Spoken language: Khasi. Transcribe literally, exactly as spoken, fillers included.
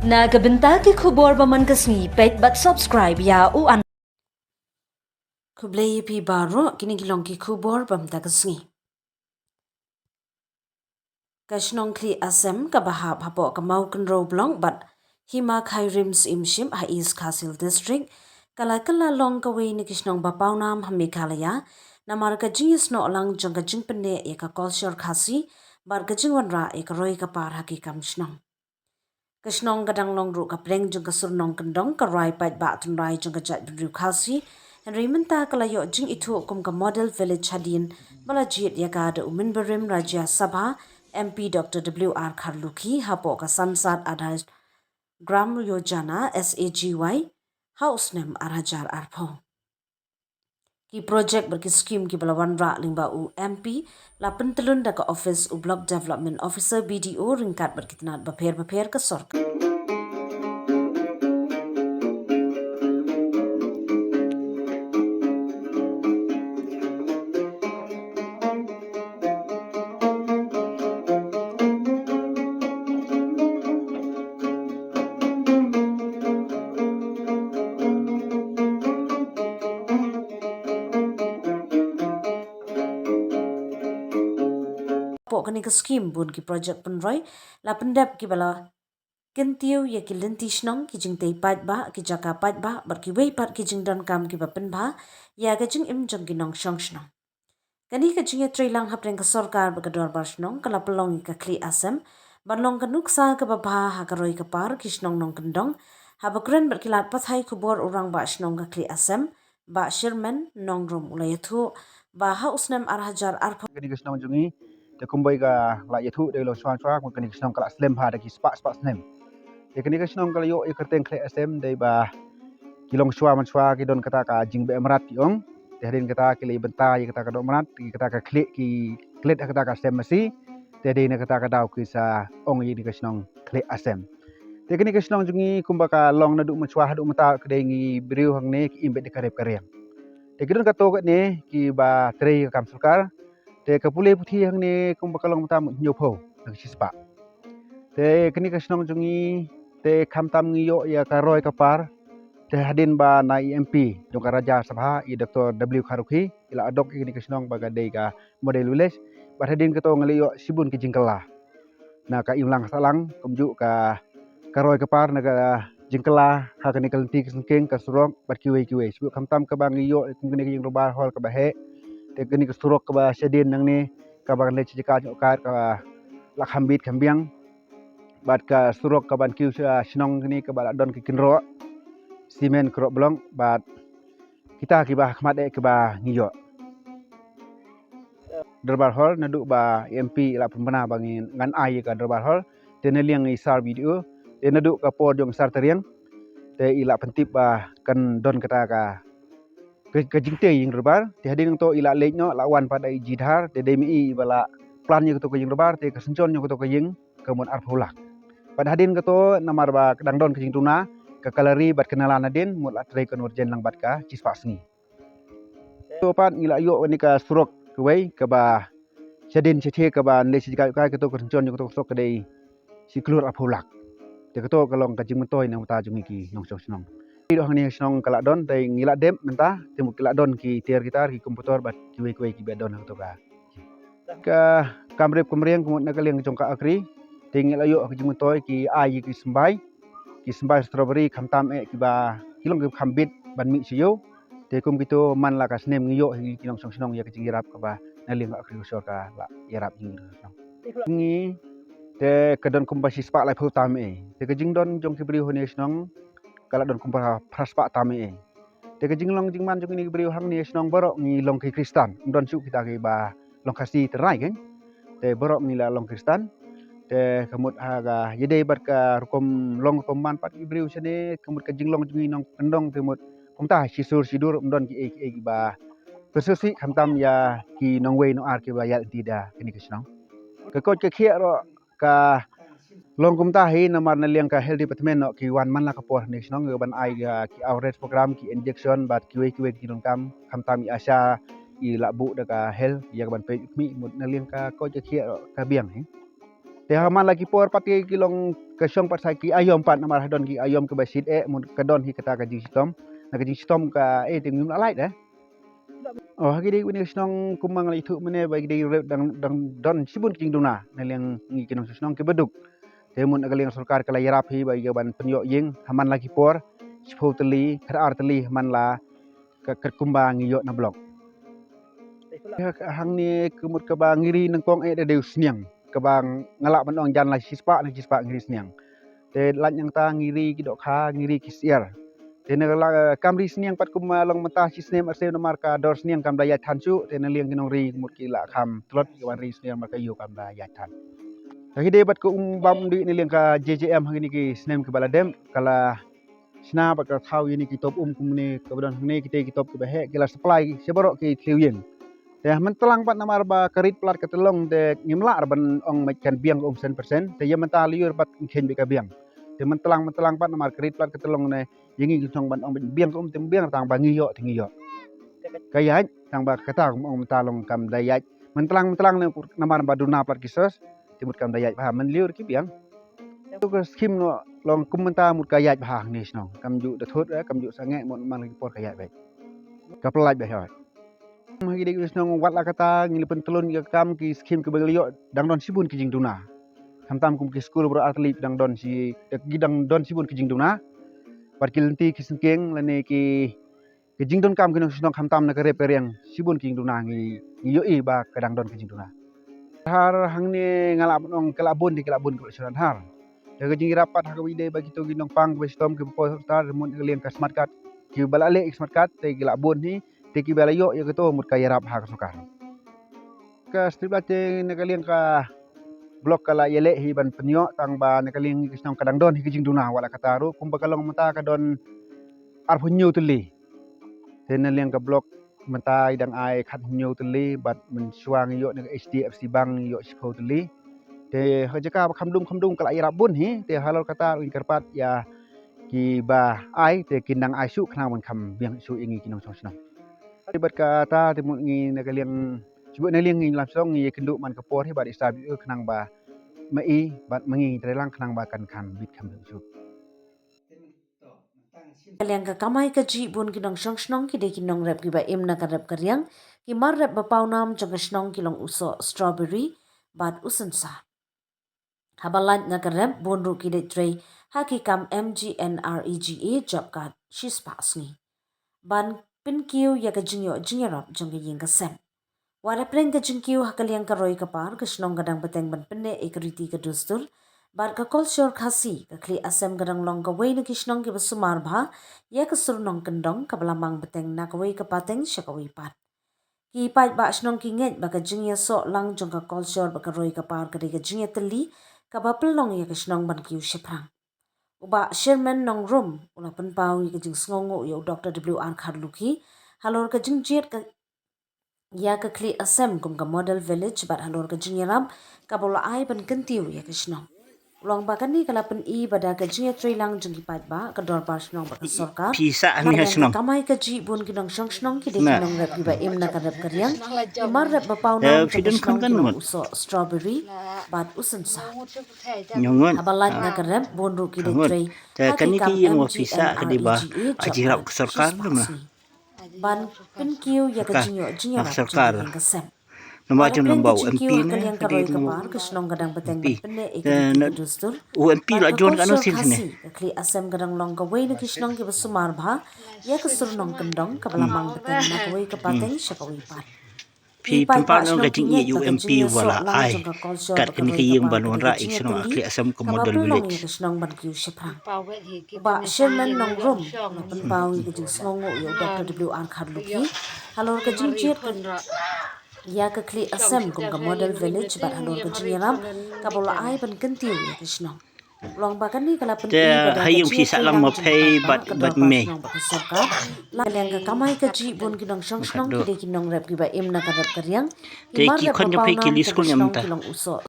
Na ka bynta ki khubor ba man ka sngi, peit bad subscribe ïa u an. Khublei ïa phi baroh, kine ki long ki khubor ba mynta ka sngi. Ka shnong Khlieh Asem kaba hap hapoh ka Mawkynrew Block bad Hima Khyrim Syiemship ha East Khasi Hills District, ka la kylla long kawei na ki shnong ba pawnam ha Meghalaya, namar ka jingïasnoh lang jong ka jingpynneh ïa ka culture Khasi bad ka jingwanrah ïa ka roi ka par ha ki kam shnong. Ka shnong ka dang long ruh ka pdeng jong ka sur nongkyndong ka rai paidbah tynrai jong ka jaitbynriew Khasi, hynrei mynta ka la ïoh jingithuh kum ka model village hadien ba la jied ïa ka da u Member Rajya Sabha, M P Doctor W R Kharlukhi, hapoh ka Sansad Aadharsh Gram Yojana, S A G Y, ha u snem ar hajar arphew. Ki projek bad ki skim kiba la wanrah lyngba u M P la pyntlun da ka office u Block Development Officer, B D O, ryngkat bad ki tnat bapher bapher ka sorkar. Hapoh kane ka skim bun ki projek pynroi la pyndep kiba la kyntiew ïa ki lynti shnong, ki jingtei paidbah, ki jaka paidbah bad kiwei pat ki jingdonkam kiba pynbha ïa ka jingim jong ki nongshong shnong. Kane ka jingïatreilang hapdeng ka sorkar bad ka dorbar shnong ka la pynlong ïa ka Khlieh Asem ban long ka nuksa kaba bha ha ka roi ka par ki shnong nongkyndong, haba kren bad ki lad pathai khubor u Rangbah Shnong ka Khlieh Asem, Bah Sherman Nongrum, u la ïathuh ba ha u snem ar hajar arphew. Kane ka shnong jong ngi, te kumba ka la ïathuh da i longshuwa shuwa, kane ka shnong ka la slem bha da ki spah spah snem. Te kane ka shnong ka la ïoh ïa ka kyrteng Khlieh Asem dei ba ki longshuwa manshuwa ki don kata ka jingbeh mrad ki ong. Te hadien kata ki la bynta ïa kata ka doh mrad, ïa kata ka khlieh ki klet ha kata ka sem masi. Te dei na kata ka daw ki sa ong ïa kane ka shnong Khlieh Asem. Te kane ka shnong jong ngi kumba ka long naduh manshuwa haduh mynta ka dei ngi briew hangne ki im beit da ka rep ka riang. Te ki don kato katne kiba trei ka kam sorkar. Te ka pule puthi hangne kumba ka long mynta mut hynñiewphew na ka shispah. Te kane ka shnong jong ngi, te khamtam ngi ïoh ïa ka roi ka par. Te hadien ba na i M P jong ka Rajya Sabha, i Doctor W Kharlukhi, i la adok ïa kane ka shnong ba ka dei ka model village. Bad hadien kato ngi la ïoh shibun ki jingkylla na ka imlang sahlang, kumjuh ka, ka roi ka par na ka jingkylla ha kane ka lynti ka syngkien, ka surok bad kiwei kiwei. Shibun khamtam kaba ngi ïoh kum kane ka jingdorbar hall kaba heh. Te kane ka surok kaba shadien nangne kaba kan leit sha jaka jong ka ka la kham bit kham biang. Bad ka surok kaban kiew sha shnong kane kaba la don ki kynroh simen kynroh blong bad kita kiba ha khmat eh kiba ngi ïoh. Dorbar hall naduh ba M P i la pynbna ba ngi ngan ai ïa ka dorbar hall. Te na liang i sar B D O, te naduh ka por jong sar Tariang, te i la pyntip ba kan don kata ka, ka, ka jingtei ïing dorbar. Te hadien to i la leit noh, la wan pat da i G Dhar, te dei ma i ba la plan ïa kato ka ïing dorbar, te ka synchon ïa kato ka ïing ka mut arphew lak. Bad hadien kato namar ba ka dang don ka jingduna, ka kalari bad ka nalan hadien mut la trei conversion lang bad ka shispah sngi. To pat ngi la ïoh kane ka surok kawei kaba shadien shatei kaba nlei shi jaka kai kato ka synchon ïa kato ka surok ka dei shi klur arphew lak. Te kato ka long ka jingmyntoi na ka bynta jong ngi ki nongshong shnong. Te hangne shnong ka la don, te ngi la dep mynta, te mut ki la don ki tiar guitar, ki komputor bad kiwei kiwei kiba don ha kato ka. Ka kam rep kam riang ka mut na ka liang jong ka akri, te ngi la ïoh ka jingmyntoi ki ai ïa ki symbai, ki symbai strawberry khamtam eh kiba ki long ki kham bit ban mih sha ïew. Te kum kito man la ka snem ngi ïoh hi ki nongshong shnong ïa ka jingïarap kaba na liang ka akri ka shor ka la ïarap ïa ngi. Ngi te ka don kumba shispah laiphew tam eh. Te ka jingdon jong ki briew hangne shnong ka la don kumba phra spah tam eh. Te ka jinglong jingman jong ngi ki briew hangne shnong baroh ngi long ki Khristan. Ym don shuh kita kiba long Khasi tynrai kein. Te baroh ngi la long Khristan. Te ka mut ha ka ïadei bad ka rukom long rukom man pat ki briew shane, ka mut ka jinglong jong ngi nongkyndong te mut kumta shi sur shi dur, ym don kiei kiei kiba pynsngewsih khamtam ïa ki nongwei nongar kiba ïaid lynti da kane ka shnong. Ka koit ka khiah ruh ka long kumta hi namar na liang ka health department noh ki wan man la ka por hangne shnong ban ai ïa ki awareness program, ki injection bad kiwei kiwei ki donkam, khamtam i ASHA i la buh da ka health ïa ka ban peit u khmih, mut na liang ka koit ka khiah ruh ka biang hi. Te ha man la ki por pat ki, ki long ka shong pat sa ki aïom pat, namar ha don ki aïom kiba shit eh, mut ka don hi kata ka jingshitom. Na ka jingshitom ka, eh, te ngim lah lait eh. Oh, ha ki dei une ka shnong kumba nga la ïathuh mynne ba ki dei re-, dang, dang don shibun ki jingduna na liang ngi ki nongshong shnong kiba duk. Te mut na ka liang sorkar ka la ïarap hi ba ïa ban pynïoh ïing ha man la ki por, shiphew tylli, khatar tylli ha man la ka, ka kumba ngi ïoh na block. Ha, hangne ka mut kaba ngi ri nyngkong eh da dei u sniang, kaba nga lah ban ong jan la shispah na shispah ngi ri sniang. Te lait nangta ngi ri ki dohkha, ngi ri ki syiar. Te na la kam ri sniang pat kumba long mynta shi snem ar snem namar ka dor sniang kam da ïaid than shuh, te na liang ki nongri mut ki la kham tlot ki wan ri sniang namar ka ïew kam da ïaid than. Te ki dei bad ka um bam um dih na liang ka J J M ha kine ki snem kiba la dep, ka la shna bad ka la thaw ïa kine ki top um kumne kaba don hangne, kita ki top kiba heh ki la supply sha baroh ki thliew ïing. Te mynta lang pat namar ba ka rit palat ka tyllong te ngim lah ban ong ba kan biang ka um percent percent. Te ïa mynta lyiur pat ngin kheiñ beit ka biang. Te mynta lang, mynta lang pat namar ka rit palat ka tyllong ne ïa ngi ki shnong ban ong ba biang ka um te biang tang ba ngi ïoh te ngi ïoh. Ka ïaid tang ba kata kum ong mynta long kam da ïaid. Mynta lang, mynta lang ne namar ba duna palat ki source te mut kam da ïaid bha, mynlyiur ki biang. Tu ka skim no long kum mynta mut ka ïaid bha hangne shnong. Kam ju da thut eh, kam ju sangeh mut man la ki por ka ïaid beit. Ka pynlait beit ïa. Kum ha ki dei ki shnong wat la kata ngi la pyntlun ïa ka kam ki skim kiba ngi la ïoh dang don shibun ki jingduna. Khamtam kum ki skul baroh artylli dang don shi, eh, ki dang don shibun ki jingduna. Bad ki lynti ki syngkien lane ki, ki jingdonkam ki nongshong shnong khamtam na ka rep ka riang shibun ki jingduna ngi, ngi ïohi ba ka dang don ki jingduna. Dhar hangne nga lah ban ong ka la bun, te ka la bun ka la shon dhar. Te ka jingïarap pat ha kaba ïadei bad kito ki nongpang kiba shitom kiba por sorkar, mut na ka liang ka smart card, kiba la leh ïa ka smart card te ki la bun hi, te kiba la ïoh ïa kato mut ka ïarap ha ka sorkar. Ka street light te na ka liang ka block ka la ïaleh hi ban pynïoh, tang ba na ka liang ka shnong ka dang don hi ka jingduna, wat la kata ruh kumba ka long mynta ka don arphew hynñiew tylli. Te na liang ka block mynta i dang ai khathynñiew tylli, bad mynshuwa ngi ïoh na ka H D F C Bank ngi ïoh shiphew tylli. Te ha ka jaka ba kham dum kham dum ka la ïarap bun hi, te halor kata ruh ngi kyrpad ïa kiba ai te kin nang ai shuh khnang ban kham biang shuh ïa ngi ki nongshong shnong. Te bad kata te mut ngi na ka liang, shu na liang ngi lam shnong ngi ïakynduh man ka por hi bad i stab ïa u khnang ba ma i bad ma ngi ngi trei lang khnang ba kan kham bit kham biang shuh. Ka liang ka kamai kajih, bun ki nongshong shnong ki dei ki nongrep kiba im na ka rep ka riang, ki mar rep ba pawnam jong ka shnong ki long u soh strawberry bad u synsar. Haba lait na ka rep, bun ruh ki dei trei ha ki kam M G N R E G A job card shispah sngi ban pynkiew ïa ka jingïoh jingïarap jong ka ïing ka sem. Wat hapdeng ka jingkiew ha ka liang ka roi ka par, ka shnong ka dang bteng ban pynneh ïa ka riti ka dustur bad ka kolshor Khasi. Ka khlieh asem ka dang long kawei na ki shnong kiba sumar bha ïa ka sur nongkyndong kaba la mang bteng na kawei ka pateng sha kawei pat. Ki paidbah shnong ki ngeit ba ka jingïasoh lang jong ka kolshor bad ka roi ka par ka dei ka jingïatylli kaba pynlong ïa ka shnong ban kiew shaphrang. U Bah Sherman Nongrum u la pynpaw ïa ka jingsngewnguh ïa u Doctor W R Kharlukhi halor ka jingjied ka ïa ka khlieh asem kum ka model village bad halor ka jingïarap kaba u la ai ban kyntiew ïa ka shnong. U ong ba kane ka la pyni ba da ka jingïatreilang jong ki paidbah, ka dorbar shnong bad ka sorkar, pisa ha ka kamai kajih, bun ki nongshong shnong ki dei ki nongrep kiba im na ka rep ka riang, ki mar rep ba pawnam jong ka shnong ki long u soh strawberry bad u synsar. Haba lait na ka rep, bun ruh ki dei trei ha ki kam M G N R E G A job card shispah sngi ban pynkiew ïa ka jingïoh jingïarap jong ka ïing ka sem. Namar jong nang ba u M P ne ka dei ka roi ka par, ka shnong ka dang bteng ban pynneh ïa ka riti ka dustur. U M P la jon ka no sin ne. Ka khlieh asem ka dang long kawei na ki shnong kiba sumar bha ïa ka sur nongkyndong kaba la mang bteng na kawei ka pateng sha kawei pat. Phi pynpaw noh ka jingïeit ïa u M P ba la ai kat kane ka ïing ban wanrah ïa ka shnong ha khlieh asem ka model village. Ka shnong ban kiew shaphrang. U Bah Sherman Nongrum u la pynpaw ïa ka jingsngewnguh ïa u Doctor W R Kharlukhi halor ka jingjied ka ïa ka khlieh asem kum ka model village bad halor ka jingïarap kaba u la ai ban kyntiew ïa ka shnong. U ong ba kane ka la pyni ba da ka jingïatreilang jong ki paidbah, ka dorbar shnong bad ka sorkar. La ka liang ka kamai kajih, bun ki nongshong shnong ki dei ki nongrep kiba im na ka rep ka riang, ki mar rep ba pawnam jong ka shnong ki long u soh